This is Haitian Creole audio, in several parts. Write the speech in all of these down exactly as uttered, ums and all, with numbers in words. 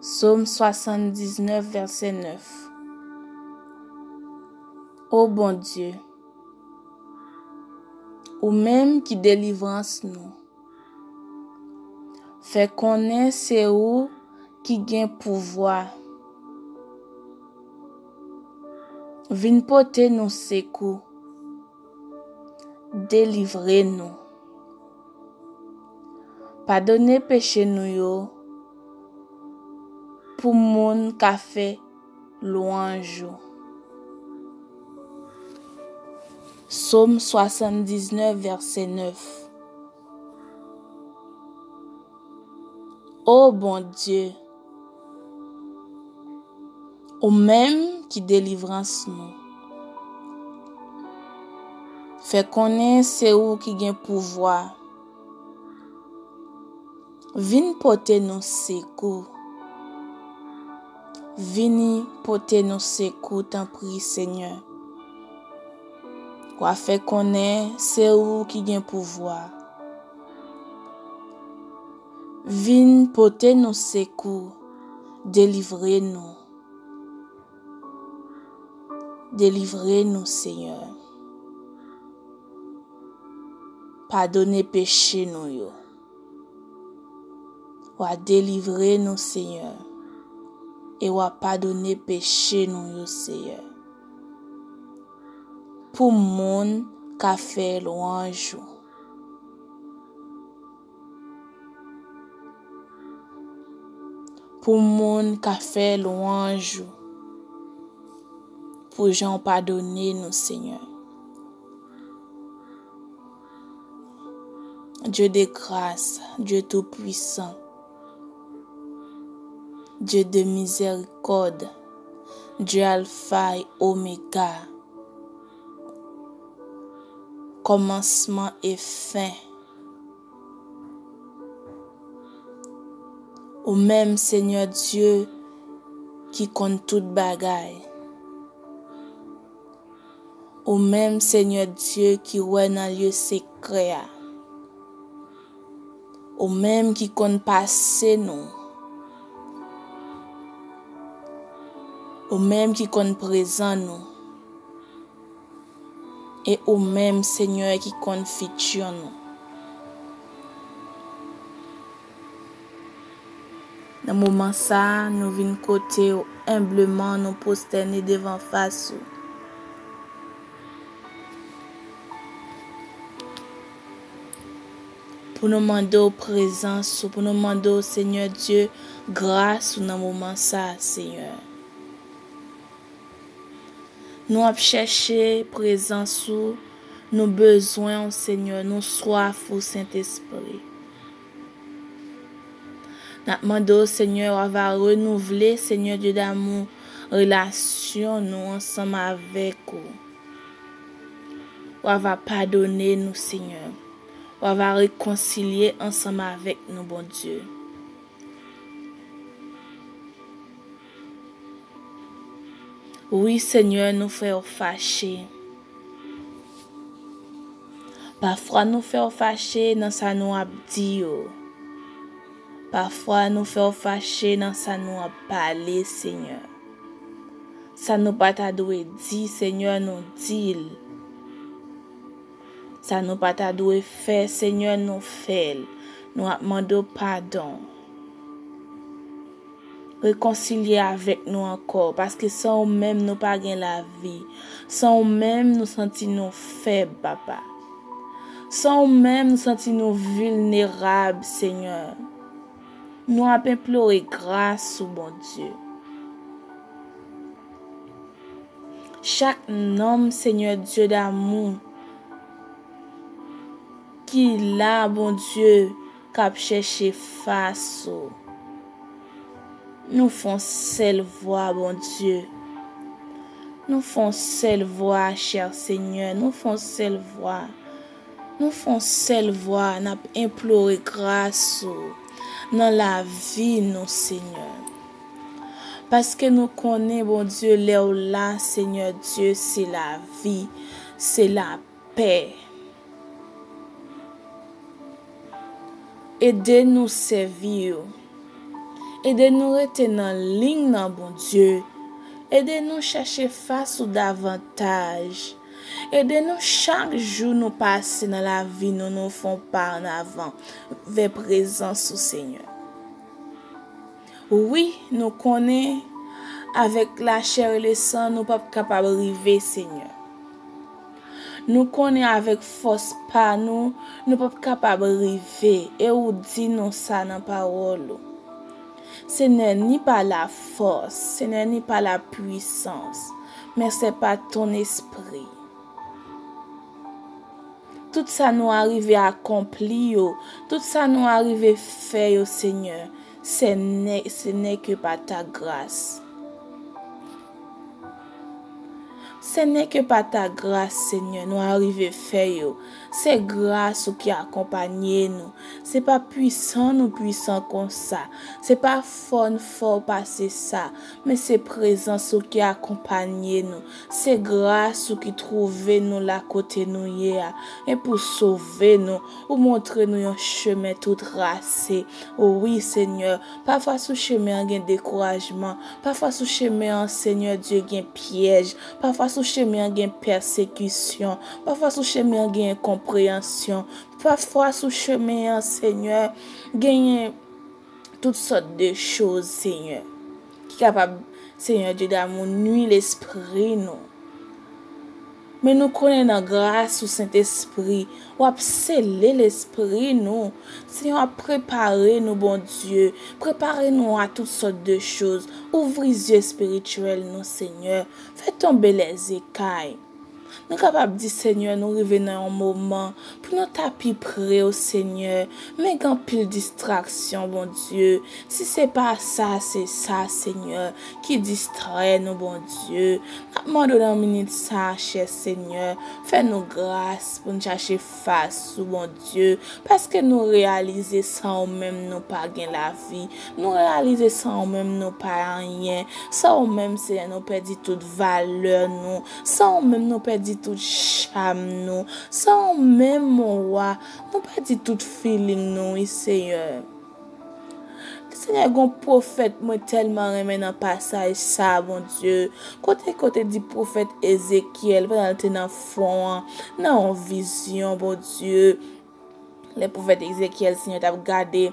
Sòm swasanndiznèf, vèsè nèf. O Bondye, ou menm ki delivrans nou, fè konnen se ou ki gen pouvwa. Vin pote nou sekou. Delivre nou. Padone peche nou yo pou moun ka fè lwanj ou. Sòm swasanndiznèf, vèsè nèf. O Bondye, ou menm ki delivrans nou, fè konnen se ou ki gen pouvwa. Vin pote nou sekou. Vini pote nou sekou, tanpri, Senyè. W a fè konnen se ou ki gen pouvwa. Vin pote nou sekou, delivre nou. Delivre nou, Senyè. Padone peche nou yo. W a delivre nou, Senyè, e w a padone peche nou yo, Senyè, pou moun ka fè lwanj ou. Pou moun ka fè lwanj ou, pou jan w padone nou, Senyè. Dieu de grâce, Dieu tout-puissant, Dieu de miséricorde, Dieu Alpha et Oméga, kòmansman e fen. Ou menm, Senyè Dye, ki konn tout bagay. Ou menm, Senyè Dye, ki wè nan lye sekrè a. Ou menm ki konn pase nou. Ou menm ki konn prezan nou. E ou menm, Senyè, ki konn fiti nou. Nan moman sa a, nou vin kote w enbleman, nou pwostène devan fas ou. Pou nou mande w prezans ou, pou nou mande w, Senyè Dye, gras ou nan moman sa a, Senyè. Nou ap chèche prezans ou, nou bezwen w, Senyè, nou swaf ou, Sentespri. N ap mande w, Senyè, w a va renouvle, Senyè Dye damou, relasyon nou ansanm avèk ou. W a va padone nou, Senyè. W a va rekonsilye ansanm avèk nou, Bondye. Wi, Senyè, nou fè w fache. Pafwa nou fè w fache nan sa nou ap di yo. Pafwa nou fè w fache nan sa nou ap pale, Senyè. Sa nou pa ta dwe di, Senyè, nou di l. Sa nou pa ta dwe fè, Senyè, nou fè l. Nou ap mande w padon. Rekonsilye avèk nou ankò, paske san ou menm nou pa gen lavi. San ou menm nou santi nou fèb, Papa. San ou menm nou santi nou vilnerab, Senyè. Nou ap enplore gras ou, Bondye. Chak nanm, Senyè Dye damou, ki la, Bondye, k ap chèche fas ou. Nou fè yon sèl vwa, Bondye. Nou fè yon sèl vwa, chè Senyè. Nou fè yon sèl vwa. Nou fè yon sèl vwa, n ap enplore gras ou nan lavi nou, Senyè. Paske nou konnen, Bondye, lè w la, Senyè Dye, se lavi, se lapè. Ede nou sèvi w. Ede nou rete nan liy nan, Bondye. Ede nou chèche fas ou davantaj. Ede nou chak jou nou pase nan lavi nou, nou fè yon pa an avan vè prezans ou, Senyè. Wi, nou konnen avèk lachè e lesan nou p ap kapab rive, Senyè. Nou konnen avèk fòs pa nou, nou p ap kapab rive, e ou di nou sa nan pawòl ou. Ce n'est ni par la force, ce n'est ni par la puissance, mais c'est par ton esprit. Tout sa nou arive akonpli yo, tout sa nou arive fè yo, Senyè, ce n'est, ce n'est que par ta grâce. Ce n'est que par ta grâce, Senyè, nou arive fè yo. Se gras ou ki akonpanye nou. Se pa pwisan nou pwisan konsa. Se pa fò n fò pase sa. Men se prezans ou ki akonpanye nou. Se gras ou ki twouve nou la kote nou ye a. E pou sove nou, ou montre nou yon chemen tou trase. O wi, Senyè, pafwa sou chemen an gen dekourajman. Pafwa sou chemen an, Senyè Dye, gen pyèj. Pafwa sou chemen an gen pèsekisyon. Pafwa sou chemen an gen enkonpreyansyon. Pafwa sou chemen an, Senyè, genyen tout sòt de choz, Senyè, ki kapab, Senyè Dye damou, nwi lespri nou. Men nou konnen nan gras ou, Sentespri, w ap sele lespri nou. Senyè, w ap prepare nou, Bondye. Prepare nou a tout sòt de choz. Ouvri zye espirityèl nou, Senyè. Fè tonbe lèzekay. Nou kapab di, Senyè, nou rive nan yon moman pou nou ta pi pre w, Senyè. Men gen anpil distraksyon, Bondye. Si se pa sa, se sa, Senyè, ki distrè nou, Bondye. N ap mande w nan minit sa, chè Senyè, fè nou gras pou n chache fas ou, Bondye, paske nou reyalize san ou menm nou pa gen lavi. Nou reyalize san ou menm nou pa anyen. San ou menm, Senyè, nou pèdi tout valè nou. San ou menm, nou pèdi tout cham nou. San ou menm, mon wa, nou pèdi tout feeling nou, wi, Senyè. Senyè, gon pwofèt mwen tèlman renmen nan pasaj sa, Bondye. Kote, kote di pwofèt Ezekyèl, pandan l te nan fwon an, nan yon vizyon, Bondye. Lè pwofèt Ezekyèl, Senyè, t ap gade,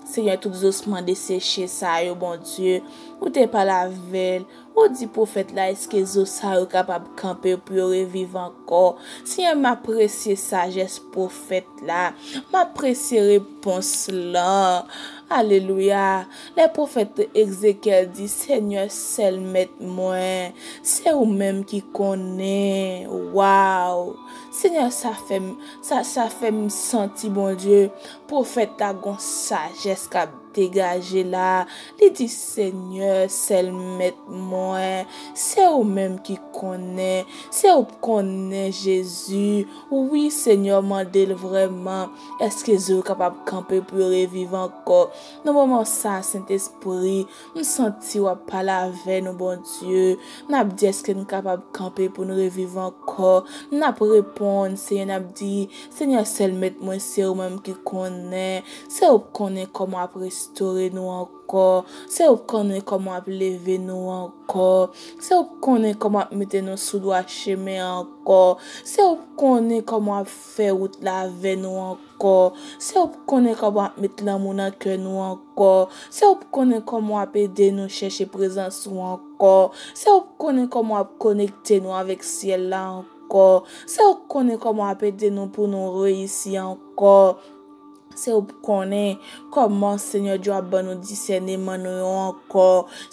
Senyè, tout zosman deseche sa yo, Bondye, ou te pale avè l, ou di pwofèt la, èske zo sa yo kapab kanpe pou yo reviv ankò? Senyè, m apresye sajès pwofèt la, m apresye repons lan. Alelouya! Lè pwofèt Ezekyèl di, Senyè, sèl Mèt mwen, se ou menm ki konnen. Waw! Senyè, sa fè m, sa, sa fè m santi, Bondye, pwofèt la gon sajès k ap degaje la. Li di, Senyè, sèl Mèt mwen, se ou menm ki konnen. Se ou k konnen, Jezi. Wi, Senyè, mande l vrèman, èske zo yo kapab kanpe pou yo reviv ankò? Nan moman sa, Sentespri, m santi w ap pale avè nou, Bondye. N ap di, èske n kapab kanpe pou n reviv ankò? N ap reponn, Senyè, n ap di, Senyè, sèl Mèt mwen, se ou menm ki konnen. Se ou k konnen kòman w ap restore nou ankò. Se ou k konnen kòman w ap leve nou ankò. Se ou k konnen kòman w ap mete nou sou dwa chemen ankò. Se ou k konnen kòman w ap fè wout la avè nou ankò. Se ou k konnen kòman w ap met lanmou nan kè nou ankò. Se ou k konnen kòman w ap ede nou chèche prezans ou ankò. Se ou k konnen kòman w ap konekte nou avèk syèl la ankò. Se ou k konnen kòman w ap ede nou pou nou reyisi ankò. Se ou k konnen kòman Senyè Dye w ap ban nou disèneman nou yo ankò.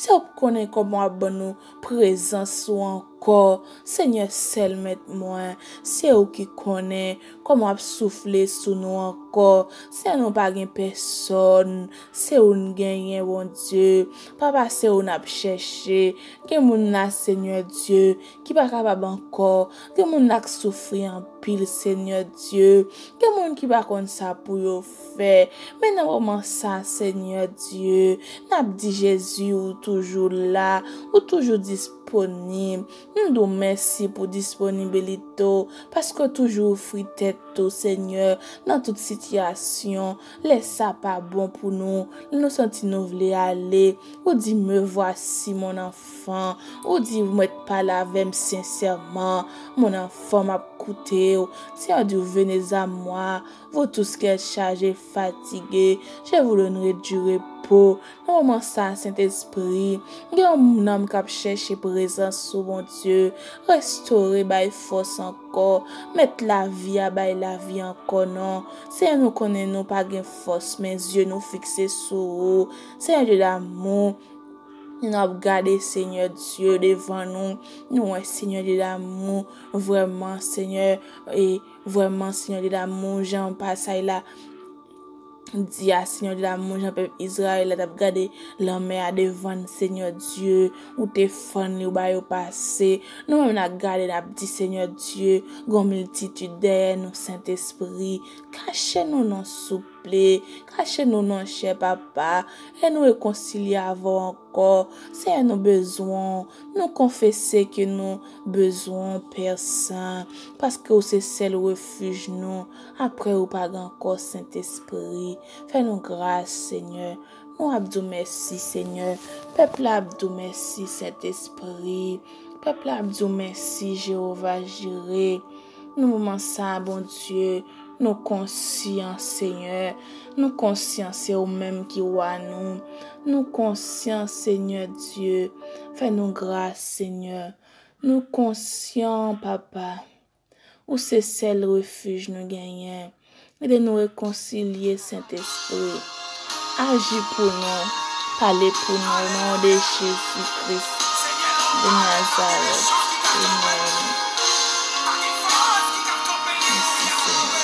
Se ou k konnen kòman w ap ban nou prezans ou ankò. Senyè, sèl Mèt mwen, se ou ki konnen kòman w ap soufle sou nou ankò. Senyè, nou pa gen pèsòn, se ou n genyen, Bondye. Papa, se ou n ap chèche. Gen moun la, Senyè Dye, ki pa kapab ankò. Gen moun la k soufri anpil, Senyè Dye. Gen moun ki pa konn sa pou yo fè. Men nan moman sa, Senyè Dye, n ap di, Jezi, ou toujou la, ou toujou disponib. disponib. Nou di w mèsi pou disponibilite w, paske w toujou ofri tèt ou, Senyè, nan tout sitiyasyon. Lè sa pa bon pou nou, lè nou santi nou vle ale, ou di, "Me voici, mon enfant." Ou di, "Mèt pale avè m sensèman, mon enfant, m ap koute w." Senyè di w, "Venez à moi, vous tous qui êtes chargés, fatigués, je vous donnerai du repos." Nan moman sa a, Sentespri, gen yon nanm k ap chèche prezans ou, Bondye. Restore, bay fòs ankò. Mèt lavi a bay lavi ankò, non. Senyè, nou konnen nou pa gen fòs, men zye nou fikse sou ou. Senyè Dye damou, nou ap gade Senyè Dye devan nou. Nou wè Senyè Dye damou, vrèman, Senyè, e vrèman, Senyè Dye damou, jan pasaj la di a, Senyè Dye damou, jan pèp Izrayèl la t ap gade lanmè a devan l, Senyè Dye, ou te fann li, ou ba yo pase. Nou menm n ap gade, n ap di, Senyè Dye, gon miltitid dèyè nou, Sentespri. Kache nou non, souple. Kache nou non, chè Papa. E nou rekonsilye avè w ankò. Senyè, nou bezwen w. Nou konfese ke nou bezwen w, Pè Sen, paske ou se sèl refij nou. Apre ou pa gen ankò, Sentespri. Fè nou gras, Senyè. Nou ap di w mèsi, Senyè. Pèp la ap di w mèsi, Sentespri. Pèp la ap di w mèsi, Jewova Jire. Nan moman sa a, Bondye, nou konsyan, Senyè. Nou konsyan se ou menm ki wa nou. Nou konsyan, Senyè Dye. Fè nou gras, Senyè. Nou konsyan, Papa. Ou se sèl refij nou genyen. Ede nou rekonsilye, Sentespri. Aji pou nou. Pale pou nou. O non de Jezi Kris de Nazarèt. Amen. Mèsi, Senyè.